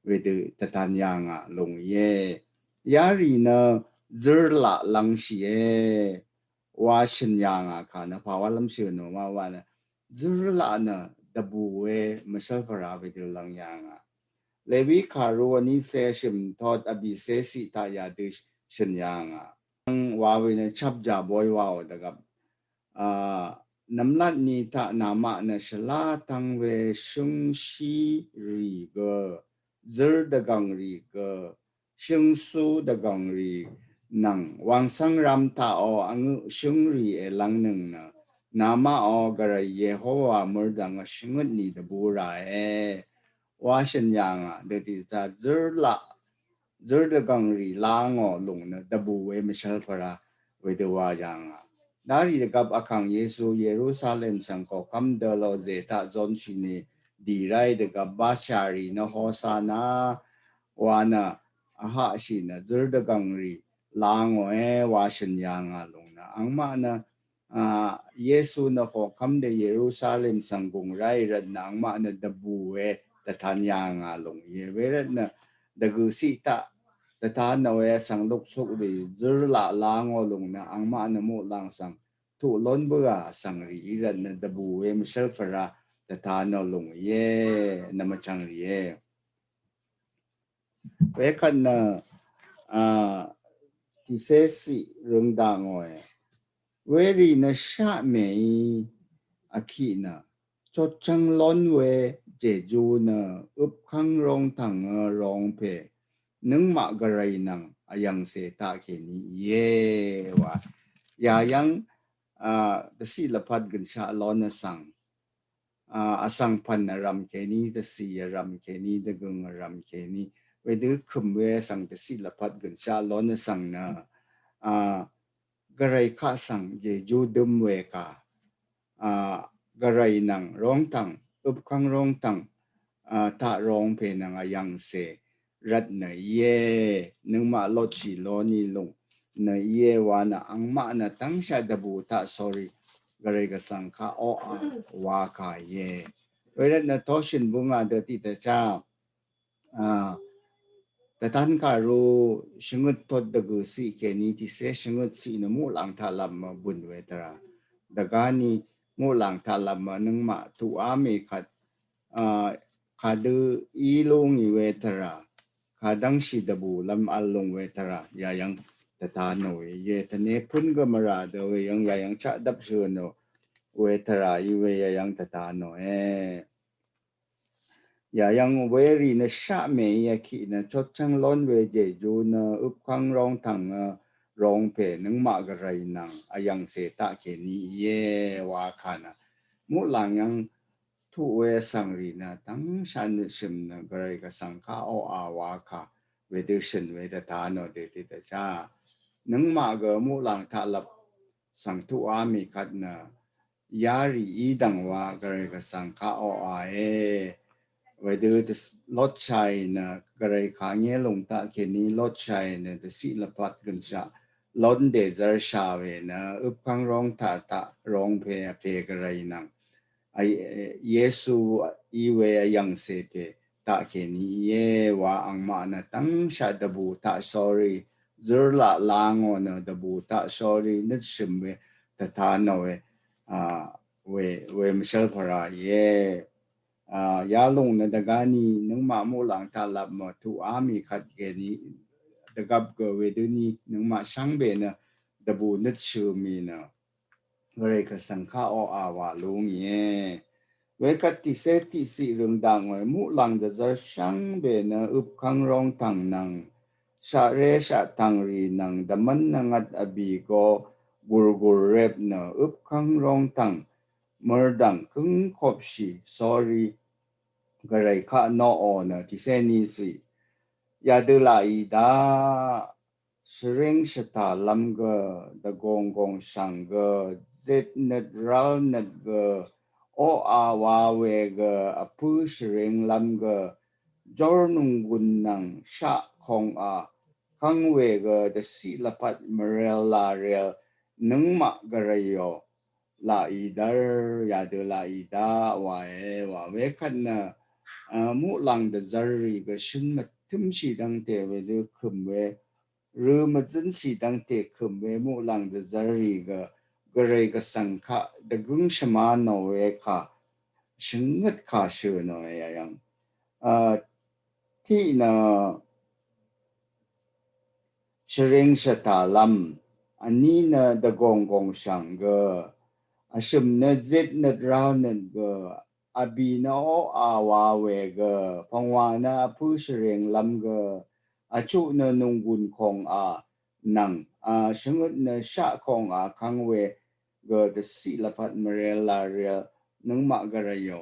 wedø tvtan yanga lung íe. Yarì nø zørlaq lvngshìe wa shøn yanga kà nø pàwa lvm shøn o ma wa nø zørlaq nø dvbù we mvshvl pvra wedø lvng yanga. Lewi karu vní se shøm tot vbì se siq taq yadø shøn yanga. Wa we nø chap ja boy wa o dvgvp nvmlat ni taq namaq nø shvla tvng we shøngshi rì gø zør dvgvng rì gø shøngsu dvgvng rì nvng wangsvng ram taq o angø shøng rì e lvng nøng nø namaq o gvray Yehowa mørdvng shvngøt ni dvbù rae wa shøn yanga dø tiq taq zørlaq zør dvgvng rì la ngò lung nø dvbù we mvshvl pvra wedø wa yanga. Darì dvgvp vkang Yesu Yerusalem svng kokvm dø lo ze taq zonshì ni dì rai dvgvp basharì nø Hosana wa nø vhaqshì nø zør dvgvng rì la ngò e wa shøn yanga lung nø angmaq nø Yesu nø kokvm dø Yerusalem svng gung rai rvt nø angmaq nø dvbù we tvtan yanga lung íe. Wervt nø dvgø siq taq tvtan nø we svng luksuk rì zørlaq la ngò lung nø angmaq nø muqlang svng tuq lon bøà svng rì í rvt nø dvbù we mvshvl pvra tvtan nø lung íe. Nvmvchvng rì íe. Wekvt nø a tiqsé siq røng daq ngòe. Werì nø shaq mèí vkiq nø chotchvng lon we jeju nø øpkvng rongtvng rongpè nøngmaq gvray nvng vyv̀ngcè taq kèní íe wa. Yayv́ng a dvciq lvpat gønshaq lon vsvng a vsvng pv̀n vrv̀m kèní, dvcì vrv̀m kèní, dvgøng vrv̀m kèní wedø kø̀m we vsvng dvciq lvpat gønshaq lon vsvng nø a gvray kaq svng jeju døm we kà a gvray nvng rongtvng øpkvng rongtvng a taq rongpè nvng vyv̀ngcè rvt nø íe, nøngmaq lotshì loni lung nø íe wa nø angmaq nø tvngshaq dvbù taq sori gvray gvsvng kaq oqà wa kà íe. Wervt nø toshøn bønga dø tiqdvchá a Tvtan kàru shvngøt tot dvgø̀ ciq kèní tiqcé shvngøt ciq nø muqlàng taqlap mv bø̀n we tvrà. Dvgá ni muqlàng taqlap mv nøngmaq tuqá mì kvt, a, kadø í lú ngì we tvrà. Kadv́ngshì dvbùlv́m vl lúng we tvrà. Yayv́ng tvta nò we. Ye tvne pø̀n gø mvrà dø we yv́ng yayv́ng chaq dvpshø̀ nò we tvrà í we yayv́ng tvta nò e. Yayv́ng werì nø shaq mèí vkiq nø chotchv́ng lón we jejú nø øpkv́ng rongtv̀ng, a, rongpè nøngmaq gvray nvng vyv̀ngcè taq kèní íe wa kà nø. Muqlàng yv́ng tuq we vsv̀ngrì nø tv́ngshaq nø shø̀m nø gvray gvsv̀ng kaq oqà wa kà wedø shø̀n we dvta nò dø tiq dvchá. Nøngmaq gø muqlàng taqlap svng tuqá mì kvt nø yarì í dv̀ng wa gvray gvsv̀ng kaq oqà e. Wedø dvs-, lotshàì nø gvray kà ngé lúng taq kèní lotshàì nø dvciq lvpat gønshaq lón dèzv́rshà we nø øpkv́ng rongtaq taq rongpè vpè gvray nvng. A, Yesu í we vyv̀ngcè pè taq kèní íe wa angmaq nø tv́ngshaq dvbù taq shorì zǿrlaq la ngò nø dvbù taq shorì nøtshø̀m we tvta nò we, a, we, we mvshv́l pvrà íe. A, yalúng nø dvgá ni nøngmaq muqlàng taqlap mv tuqá mì kvt kèní dvgvp gø wedø ni nøngmaq shvngbe nø dvbù nøtshø̀m mì nø gvray gvsv̀ng kaq oqà wa lú ngìe. Wekvt tiqcé tiqciq rø̀ng daq ngòe muqlàng dvzv́r shvngbe nø øpkv́ng rongtv̀ng nvng shaqré shaqtv̀ngrì nvng dvmv́n nvngvt vbì go gùrgùr rep nø øpkv́ng rongtv̀ng mørdv̀ng kǿngkopshì sórí gvray kaq noqò nø tiqcé ni ciq yadø laqì daq. Shvring shvtàlv́m gø, dvgònggòng shv̀ng gø, zitnøt rvlnøt gø, oqà wa we gø, vpǿ shvringlv́m gø, jórnònggùn nvng shaq kòngà, kv́ng we gø, dvciq lvpat mvrel làrel, nøngmaq gvrayò, laqì dv́r, yadø laqì daq, wae, wa wekvt nø, a, muqlàng dvzv́rrì gø shø̀n mvtǿmshì dv́ngte wedø kø̀m we, rø mvzǿnshì dv́ngte kø̀m we muqlàng dvzv́rrì gø gvray gvsv̀ng kaq dvgǿng shvmá nò we kà shvngøt kà shø̀ nò e yayv́ng. A, tiq nø shvring shvtàlv́m, vní nø dvgònggòng shv̀ng gø, vshø̀m nø zitnøt rálnøt gø, vbì nø oqà wa we gø, pvngwà nø vpǿ shvringlv́m gø, vchuq nø nònggùn kòngà nvng, a, shvngøt nø shaq kòngà kv́ng we gø dvciq lvpat mvrel làrel nøngmaq gvrayò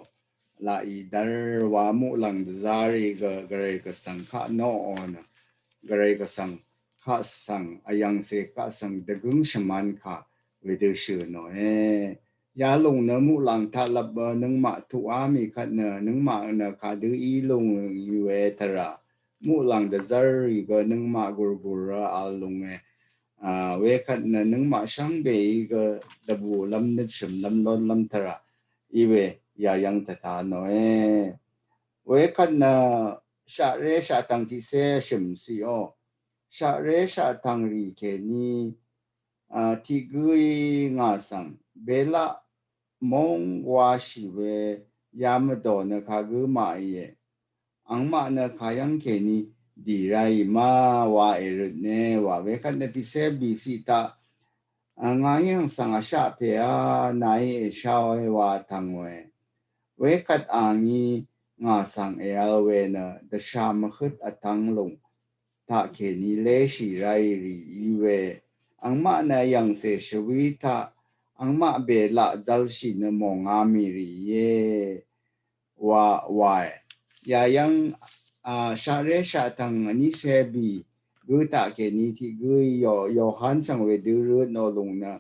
laqì dv́r wa muqlàng dvzárì gø gvray gvsv̀ng kaq noqò nø gvray gvsv̀ng kaq svng vyv̀ngcè kaq svng dvgǿng shvmán kà wedø shø̀ nòe. Yalúng nø muqlàng taqlvp nøngmaq tuqá mì kvt nø nøngmaq nø kadø í lúng í we tvrà. Muqlàng dvzv́rrì gø nøngmaq gùrgùr rvl lúnge. A, wekvt nø nøngmaq shvngbeí gø dvbùlv́m nøtshø̀mlv́m lónlv́m tvrà. Í we yayv́ng tvta nòe. Wekvt nø shaqré shaqtv̀ng tiqcé shø̀m ciqò. Shaqré shaqtv̀ngrì kèní, a, tiq gǿí ngà svng belaq móng gwashì we yamvdò nø kagǿ màìe. Angmaq nø kayv́ng kèní dì ráì ma wa èrøtne wa wekvt nø tiqcé bìciq taq, a, ngàí ang svng vshaq pèá nàí èsháòe wa tv̀ngòe. Wekvt angí ngà svng èvl we nø dvsha mvhøt vtvng lúng taq kèní léshì ráì rì í we. Angmaq nø yv̀ngcè shvwí taq angmaq belaq zvlshì nø mòngá mì rì íe. Wa, wae. Yayv́ng, a, shaqré shaqtv̀ng vní cé bì gǿ taq kèní tiq gǿí Yo-, Yohan svng wedø røtnò lúng nø,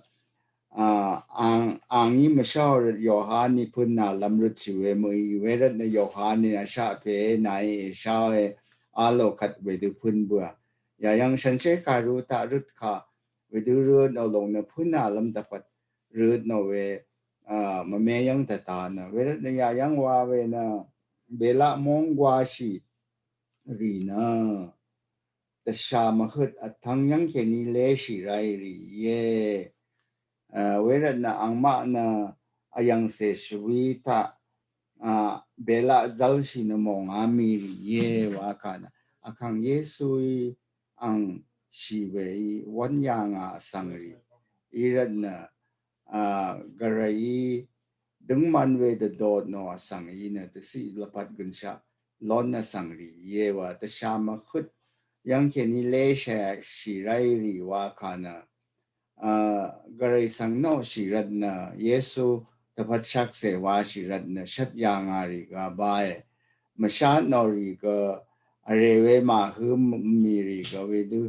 a, ang, angí mvsháò røt Yohaní pø̀n nalv́m røtshì we mø̀í wervt nø Yohaní vshaq pè nàí èsháòe a lò kvt wedø pø̀n bøà. Yayv́ng shànshér kàru taq røt kà wedø røtnò lúng nø pø̀n nalv́m dvpvt røtnò we, a, mvme yv́ng tvta nø. Wervt nø yayv́ng wa we nø belaq móng gwashì rì nø dvshà mvhøt vtvng yv́ng kèní leshì ráì rì íe. Wervt nø angmaq nø vyv̀ngcè shvwi taq belaq zvlshì nø mòngá mì rì íe wa kà nø vkàng Yesuí ang shì weí wv́n yà ngà vsvng rì í rvt nø gvrayí døngman we dvdot nò vsvng í nø dvciq lvpat gønshaq lon vsvng rì íe wa dvshà mvhøt yv́ng kèní leshì ráì rì wa kà nø gvray svng noqshì rvt nø Yesu dvpvt shvkse washì rvt nø shvt yà ngà rì gø báe. Mvshat nò rì gø vrè we màhǿ mì rì gø wedø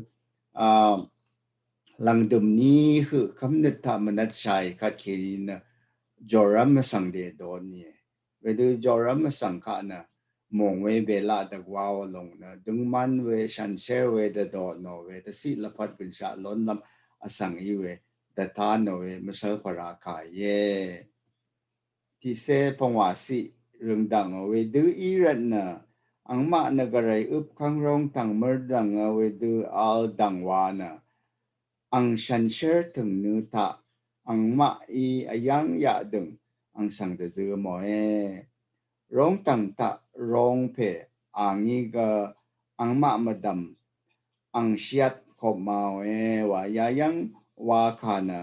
lv̀ngdø̀m ní høq kv́mnøt taq mvnvtshàì kvtkèní nø jorv́m vsvng dèdon íe. Wedø jorv́m vsvng kaq nø mòng we belaq dvgwaò lòng nø døngman we shànshér we dvdot nò we dvciq lvpat gønshaq lonlv́m vsvng í we dvta nò we mvshv́l pvrá kà íe. Tiqcé pvngwà ciq rø̀ngdv̀ngø wedø í rvt nø angmaq nø gvray øpkv́ng róngtv̀ng mørdv̀ngø wedø vl dv̀ngwa nø ang shànshér tø̀ngnø taq angmaqí vyv́ng yaqdø̀ng ang svng dvzø mòe. Róngtv̀ng taq róngpè angí gø angmaq mvdv̀m ang shìat kopmaòe wa yayv́ng wa kà nø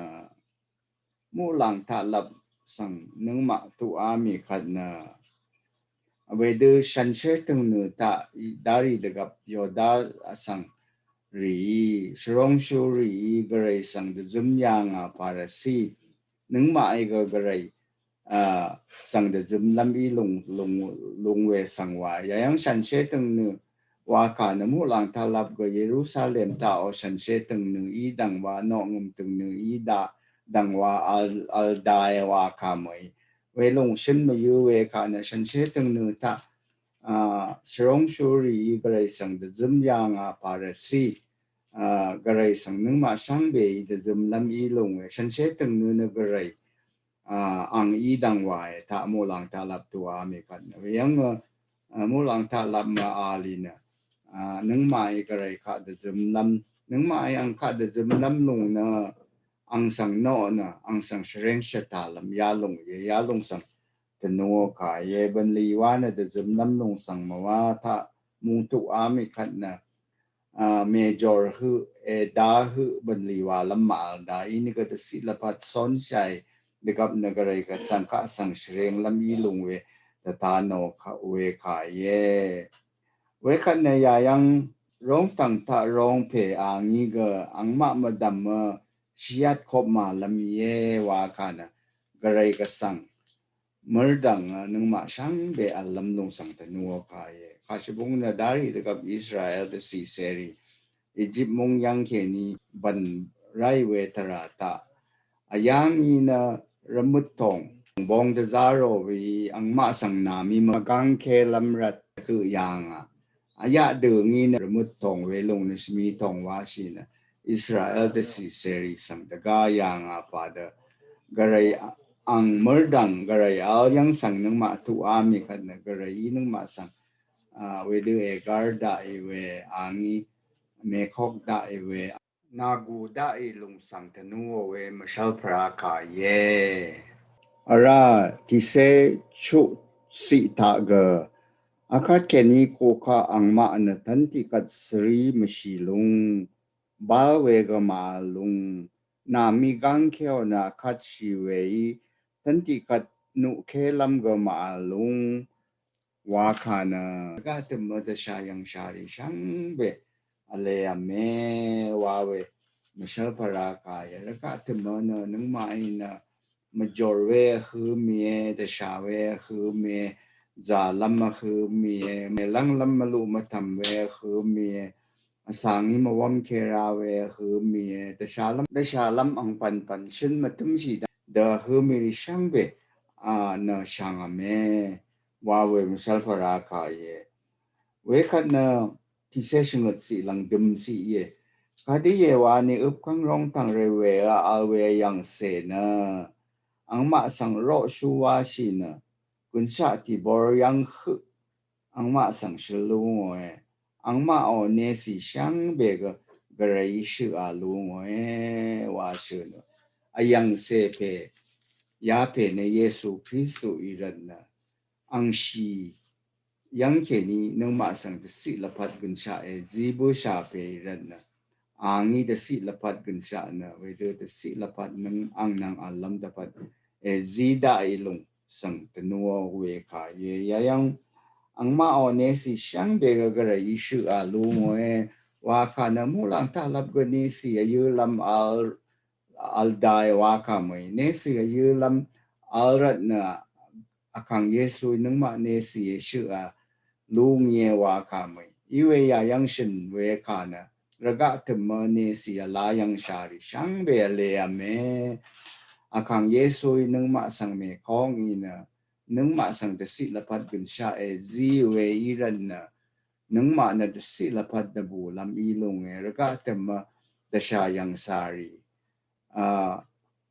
muqlàng taqlap svng nøngmaq tuqá mì kvt nø wedø shànshér tø̀ngnø taq darì dvgvp Yoda vsvng rìí shvrongshu rìí gvray svng dvzøm yà ngà Parasi nøngmaqí gø gvray svng dvzømlv́m í lung we svng wa yayv́ng shànshér tø̀ngnø wa kà nø muqlàng taqlap gø Yerusalem taqò shànshér tø̀ngnø í dv̀ngwa noqngø̀m tø̀ngnø í dv̀ngwa vl dae wa kà mø̀í welùng shøn mvyǿ we kà nø shànshér tø̀ngnø taq shvrongshu rìí gvray svng dvzøm yà ngà Parasi gvray svng nøngmaq shvngbeí dvzømlv́m í lung we shànshér tø̀ngnø nø gvray ang í dv̀ngwae taq muqlàng taqlap tuqá mì kvt nø weyv́ng muqlàng taqlap mv-ali nø nøngmaqí gvray kaq dvzømlv́m nøngmaqí ang kaq dvzømlv́m lung nø ang svng noq nø ang svng shvréng shvtàlv́m yalung ye yalung svng tvnuò kà ye bv̀nlì wa nø dvzømlv́m lung svng mvwa taq mungtuqá mì kvt nø mèjòr høq èdá høq bv̀nlì walv́m mv-al da í nø gø dvciq lvpat cónshàì dvgvp nø gvray gvsvng kaq svng shvrénglv́m í lung we dvta nò we kà ye. Wekvt nø yayv́ng róngtv̀ng taq róngpè angí gø angmaq mvdv̀mø shìat kopmàlv́m íe wa kà nø gvray gvsvng mørdv̀ngø nøngmaq shvngbe vllv́m lung svng tvnuò kà ye. Kà shvbung nø darì dvgvp Israel dvcìcèrì Egypt mung yv́ng kèní bv̀n ráì we tvrà taq vyá ngí nø rvmøt tòng bong dvzá rò we angmaq svng nàmí mvgv́ngkélv́m rvt høq yà ngà. Vyaq dø ngí nø rvmøt tòng we lung nø shvmi tòng washì nø Israel dvcìcèrì svng dvgá yà ngà padø gvray ang mørdv̀ng gvray vl yv́ng svng nøngmaq tuqá mì kvt nø gvray í nøngmaq svng wedø ègár daqì we angí mèkok daqì we nàgù daqì lung svng tvnuò we mvshv́l pvrá kà ye. Vrá tìcé chuq ciq taq gø akvt kèní kokaq angmaq nø tv́n tiqkvt svrí mvshì lung bál we gø mv-al lung nàmí gv́ngkéò nø akvt shì weí tv́n tiqkvt nuqkélv́m gø mv-al lung wa kà nø rvgaq tø̀mø dvshà yv̀ngshàrì shvngbe vlev̄me wa we mvshv́l pvrá kà ye. Rvgaq tø̀mø nø nøngmaqí nø mvjòr we vhø̄ mìe, dvshà we vhø̄ mìe, zàlv́m vhø̄ mìe, mèlv́nglv́m mvluq mvtv̀m we vhø̄ mìe, vsvng í mvwv́m kera we vhø̄ mìe, dvshàlv́m dvshàlv́m angpv̀npv̀n shøn mvtǿmshì dø vhø̄ mìrì shvngbe nø shvngv̄me wa we mvshv́l pvrá kà ye. Wekvt nø tìcé shvngøt ciq lv̀ngdøm ciq ye. Kadø ye wani øpkv́ng róngtv̀ng rè we vl we yv̀ngcè nø angmaq svng roqshú wáshì nø gønshaq tìbor yv́ng høq angmaq svng shvlú ngòe. angmaqò nesì shvngbe gø gvray shøqa lungòe wa shønò. Vyv̀ngcè pè yapè nø Yesu Kristu í rvtnø angshì yv̀ngkèní nøngmaq svng dvciq lvpat gønshaq e zibø shà pè í rvtnø angí dvciq lvpat gønshaq nø wedø dvciq lvpat nøng ang nvng vllvm dvpvt e zidaq í lung svng tvnuò we kà íe. Yayv̀ng angmaqò nesì shvngbe gø gvray shøqa lungòe wa kà nø muqlàng taq lvp gø nesì vyølvm vl vl dai wa kà mø̀í nesì vyølvm vl rvtnø vkàng Yesuí nøngmaq nesì shøqa lungìe wa kà mø̀í. Íwe yayv̀ng shø̀n we kà nø rvgaq tø̀mø nesì vla yv̀ngshàrì shvngbe vlev̄me. Vkàng Yesuí nøngmaq svng mèkóng í nø nøngmaq svng dvciq lvpat gønshaq e zí we í rvtnø nøngmaq nø dvciq lvpat dvbùlvm í lungì rvgaq tø̀mø dvshà yv̀ngshàrì a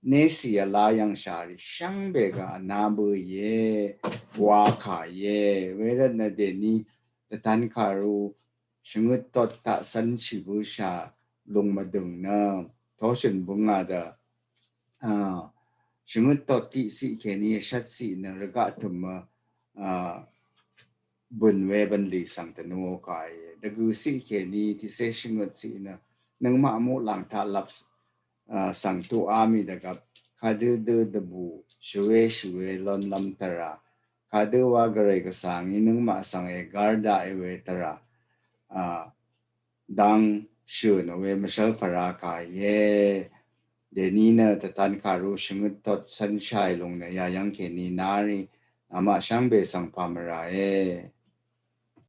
nesì vla yv̀ngshàrì shvngbe gø vna bøìe wa kà íe. Wervtnø dèní dvtan kàru shvngøt tot taq cv́nshì bøshà lung mvdø̀ng nø toshø̀n bøngà dø a shvngøt tot tiq ciq kèní vshvt ciq nø rvgaq tø̀mø a bø̀n we bv̀nlì svng tvnuò kà íe. Dvgø̀ ciq kèní tiqcé shvngøt ciq nø nøngmaq muqlàng taq lvp a svng tuqá mì dvgvp kadø dø dvbù shvwe shvwe lónlv́m tvrà kadø wa gvray gvsvng í nøngmaq svng ègár daqì we tvrà a dang shø̀n we mvshv́l pvrà kà íe. Dèní nø dvtan kàru shvngøt tot cv́nshàì lung nø yayv̀ng kèní narì namaq shvngbe svng pà mvràe.